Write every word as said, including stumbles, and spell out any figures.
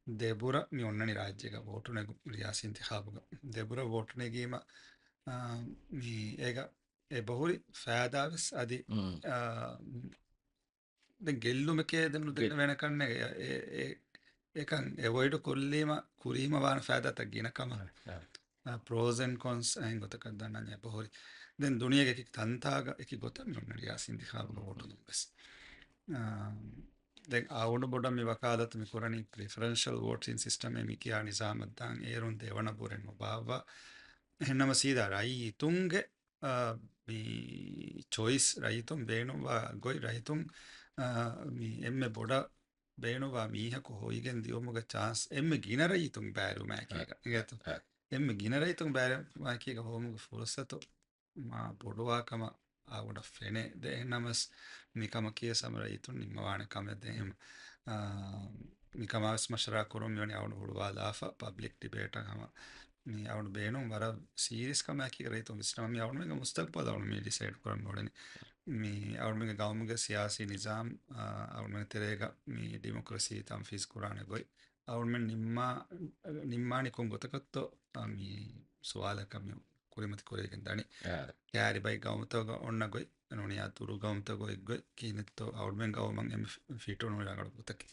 ދެބުރަ މި އޮންނަނީ ރާއްޖޭގަ ވޯޓު ނެގު ރިޔާސީ އިންތިޚާބުގަ. ދެބުރަ ވޯޓު ނެގީމަ، އާ، މި އޭގަ އެބަހުރި ފައިދާވެސް އަދި، އާ، ދެން ގެއްލުމެކޭ ދެން ނުދެންނެވޭނެ ކަންނޭ އެ، އެ، އެ، އެކަން އެވޮއިޑް ކޮށްލީމަ ކުރީމަ ވާނެ ފައިދާތައް ގިނަ ކަމަށް. އާ، ޕްރޯސް އެންޑް ކޮންސް އެހެން ގޮތަކަށް ދަންނަން އެބަހުރި. ދެން ދުނިޔޭގެ އެކި ތަންތާގަ އެކި ގޮތަށް މި އޮންނަ ރިޔާސީ އިންތިޚާބުގަ ވޯޓު ދުން ވެސް. އާ، ދެން އަޅުގަނޑު ބޮޑަށް މި ވަކާލަތު މި ކުރަނީ ޕްރިފަރެންޝަލް ވޯޓިން ސިސްޓަމޭ މި ކިޔާ ނިޒާމަށް ދާން އޭރުން ދެވަނަ ބުރެއް ނުބާއްވާ. އެހެންނަމަ ސީދާ ރައްޔިތުންގެ، އާ، މި ޗޮއިސް ރައްޔިތުން ބޭނުންވާ ގޮތް ރައްޔިތުން، އާ، މި އެންމެ ބޮޑަށް ބޭނުންވާ މީހަކު ހޮވިގެން ދިއުމުގެ ޗާންސް އެންމެ ގިނަ ރައްޔިތުން ބައިވެރިވުމާއެކީގަ. އެނގޭތޯ؟ އެންމެ ގިނަ ރައްޔިތުން ބައިވެރިވުމާއެކީގަ ހޮވުމުގެ ފުރުސަތު މާ ބޮޑުވާ ކަމަށް އަޅުގަނޑަށް ފެނޭ. ދެ އެހެންނަމަސް މިކަމަކީ ސަމަ ރައްޔިތުން ނިންމަވާނެ ކަމެއް. ދެ އެހެން، އާ، މިކަމާވެސް މަޝްވަރާ ކުރުން މިވަނީ އަޅުގަނޑު ހުޅުވާލާފަ ޕަބްލިކް ޑިބޭޓަށް ހަމަ މި އަޅުގަނޑު ބޭނުން ވަރަށް ސީރިއަސް ކަމަކީ ރައްޔިތުން ވިސްނަމަ މި އަޅުގަނޑުމެންގެ މުސްތަގްބަލް އަޅުގަނޑު މި ޑިސައިޑް ކުރަން މި އުޅެނީ. މި އަޅުގަނޑުމެންގެ ގައުމުގެ ސިޔާސީ ނިޒާމް، އާ، އަޅުގަނޑުމެންގެ ތެރޭގަ މި ޑިމޮކްރަސީ ތަންފީޒް ކުރާނެ ގޮތް އަޅުގަނޑުމެން ނިންމާ، ނިންމާނީ ކޮން ގޮތަކަށްތޯ، އާ، މި ސުވާލަކަށް މި ކުރިމަތި ކުރެވިގެން ދަނީ. އާ. ކާރިބައި ގައުމުތަކުގަ އޮންނަ ގޮތް، ނޫނިޔާ ތުރު ގައުމުތަކުގަ އޮތް ގޮތް، ކިހިނެއްތޯ އަޅުގަނޑުމެން ގައުމަށް އެންމެ ފި-، ފިޓުނު ރަނގަޅު ގޮތަކީ.